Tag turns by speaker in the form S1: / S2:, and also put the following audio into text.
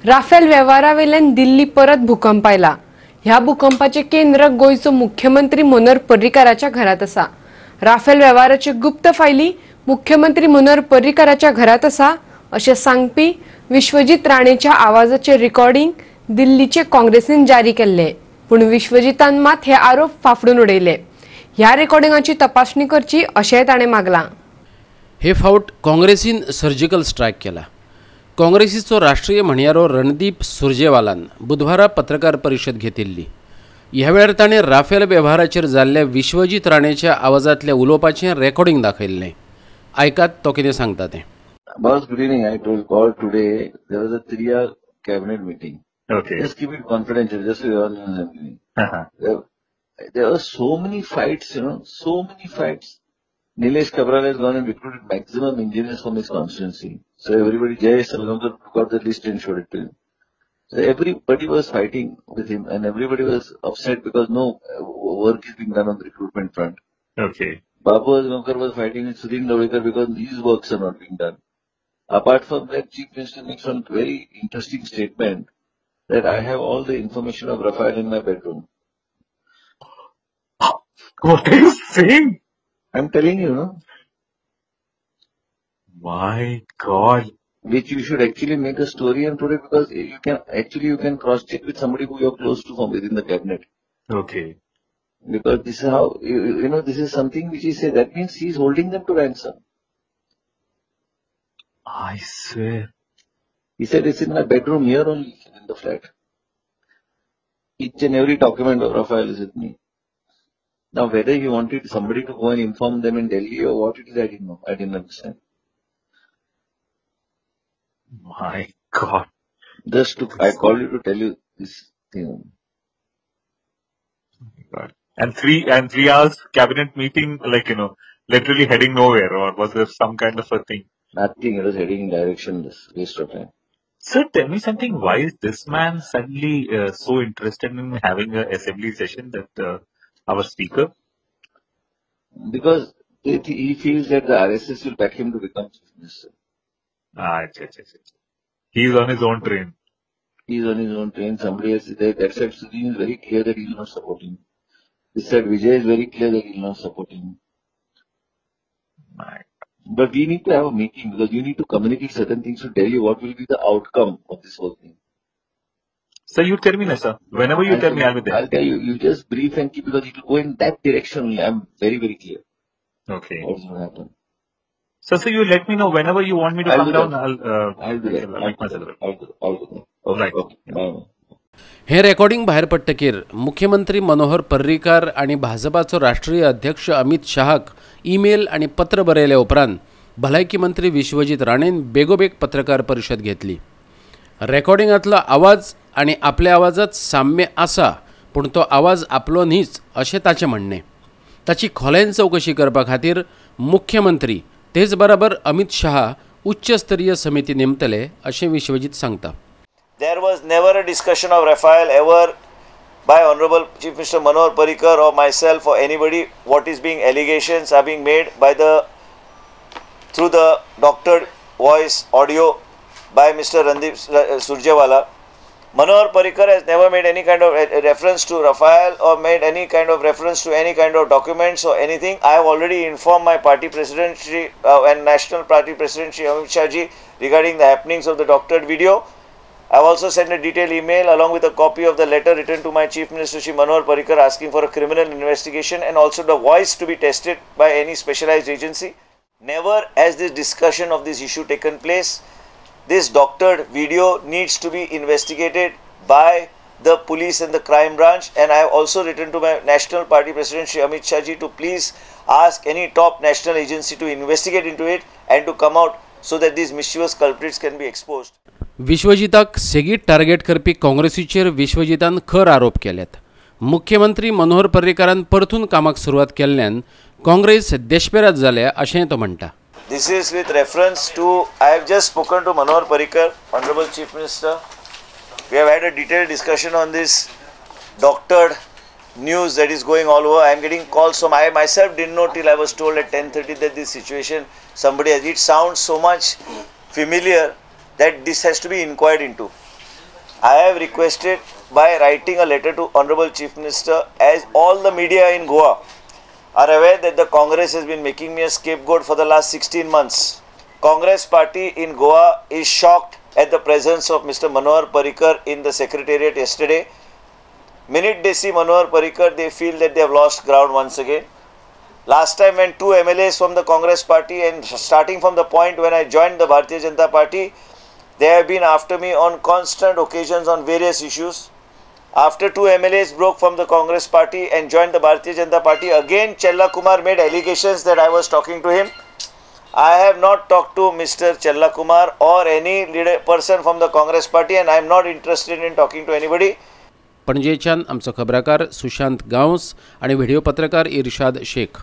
S1: Rafael वेव्हारावेल्यान दिल्ली परत भूकंप आयला. ह्या भूकंपाचे केंद्र गोंयचो मुख्यमंत्री मनोहर पर्रीकाराच्या घरात आसा. राफेल वेव्हाराची गुप्त फायली मुख्यमंत्री मनोहर पर्रीकाराच्या घरात आसा अशें सांगपी विश्वजीत राणेच्या आवाजाचे रिकॉर्डिंग दिल्लीचे काँग्रेसीन जारी केल्ले. पूण विश्वजीतान मात हे आरोप फाफडून उडयले. ह्या रेकॉर्डिंगाची तपासणी करची अशेंय ताणें मागलां.
S2: हे फावट काँग्रेसीन सर्जिकल स्ट्रायक केला. काँग्रेसीचो राष्ट्रीय म्हणयारो रणदीप सुरजेवालान बुधवारा पत्रकार परिशद घेतिल्ली. ह्या वेळार ताणें राफेल वेव्हाराचेर जाल्ल्या विश्वजीत राणेच्या आवाजांतल्या उलोवपाचें रेकॉर्डिंग दाखयल्लें. आयकात तो कितें सांगता तें.
S3: Boss, good evening. I told call today. There was a 3-hour cabinet meeting.
S4: Okay.
S3: Just keep it confidential. Just so you all know. There were so many fights, you know, so many fights. Nilesh Cabral has gone and recruited maximum engineers from his constituency. So everybody, Jay Salgaonkar took out the list and showed it to him. So everybody was fighting with him and everybody was upset because no work is being done on the recruitment front.
S4: Okay.
S3: Babu Azgaonkar was fighting with Sudin Dhavalikar because these works are not being done. Apart from that, Chief Minister makes one very interesting statement that I have all the information of Rafale in my bedroom.
S4: What are you saying?
S3: I'm telling you, no?
S4: My God.
S3: Which you should actually make a story and put it, because you can actually cross-check with somebody who you're close to from within the cabinet.
S4: Okay.
S3: Because this is how, you know, this is something which he said. That means he's holding them to ransom.
S4: I swear.
S3: He said it's in my bedroom here only, in the flat. Each and every document of Rafale is with me. Now, whether he wanted somebody to go and inform them in Delhi or what it is, I didn't know. I didn't understand.
S4: My God.
S3: I called you to tell you this thing.
S4: My God. And 3 hours cabinet meeting, like, you know, literally heading nowhere, or was there some kind of a thing?
S3: Nothing. It was heading directionless. Waste of time.
S4: Sir, tell me something. Why is this man suddenly so interested in having an assembly session that our speaker?
S3: Because he feels that the RSS will back him to become chief minister.
S4: Ah, achha. He is on his own train.
S3: He is on his own train. Somebody else is there. That side, Sudin is very clear that he will not support him. This side, Vijay is very clear that he will not support him.
S4: My.
S3: But we need to have a meeting because you need to communicate certain things to tell you what will be the outcome of this whole thing.
S4: Sir, you tell me, sir. Whenever you tell me, I'll be there.
S3: I'll tell you. You just brief and keep, because it will go in that direction only. I'm very, very clear.
S4: Okay.
S3: What's going to happen.
S4: So, sir, you let me know whenever you want me to come down. I'll
S3: do that.
S4: I'll make myself available.
S3: I'll do that. Okay.
S4: Right.
S3: Okay. Bye.
S2: हे recording भायर पडटकीर मुख्यमंत्री मनोहर पर्रीकार आनी भाजपाचो राष्ट्रीय अध्यक्ष Amit शहाक email आनी पत्र बरयले उपरांत भलायकी मंत्री विश्वजीत राणेन बेगोबेग पत्रकार परिशद घेतली. रेकॉर्डिंगांतलो आवाज आनी आपल्या आवाजात साम्य आसा, पूण तो आवाज आपलो न्हीच अशें ताचें म्हणणें. ताची खोलायेन चवकशी करपा खातीर मुख्यमंत्री तेच बराबर अमित शहा उच्च स्तरीय समिती नेमतले अशें विश्वजीत सांगता.
S5: There was never a discussion of Rafale ever by Honorable Chief Minister Manohar Parrikar or myself or anybody. What is being allegations are being made by the through the doctored voice audio by Mr. Randeep Surjewala. Manohar Parrikar has never made any kind of reference to Rafale or made any kind of reference to any kind of documents or anything. I have already informed my party president Shri, and national party president Shri Amit Shah ji regarding the happenings of the doctored video. I have also sent a detailed email along with a copy of the letter written to my Chief Minister Shri Manohar Parrikar asking for a criminal investigation and also the voice to be tested by any specialized agency. Never has this discussion of this issue taken place. This doctored video needs to be investigated by the police and the crime branch, and I have also written to my National Party President Shri Amit Shah ji to please ask any top national agency to investigate into it and to come out so that these mischievous culprits can be exposed.
S2: विश्वजिताक सेगीत target करपी काँग्रेसीचेर विश्वजितान खर आरोप केल्यात. मुख्यमंत्री मनोहर पर्रीकारान परतून कामाक सुरवात केल्ल्यान काँग्रेस देशपेरात जाल्या अशें तो म्हणटा.
S5: This is with reference to, I have just spoken to Manohar Parrikar, Honorable Chief Minister. We have had a detailed discussion on this doctored news that is going all over. I am getting calls from, I myself didn't know till I was told at 10:30 that this situation, somebody has, it sounds so much familiar that this has to be inquired into. I have requested by writing a letter to Honorable Chief Minister, as all the media in Goa are aware that the Congress has been making me a scapegoat for the last 16 months. Congress party in Goa is shocked at the presence of Mr. Manohar Parrikar in the secretariat yesterday. Minute they see Manohar Parrikar, they feel that they have lost ground once again. Last time when 2 MLAs from the Congress party, and starting from the point when I joined the Bharatiya Janata Party, they have been after me on constant occasions on various issues. After 2 MLAs broke from the Congress party and joined the Bharatiya Janata Party, again Chella Kumar made allegations that I was talking to him. I have not talked to Mr. Chella Kumar or any leader person from the Congress party, and I am not interested in talking to anybody.
S2: पणजेच्यान आमचो खबराकार सुशांत गांवस आणि video पत्रकार इर्शाद शेख.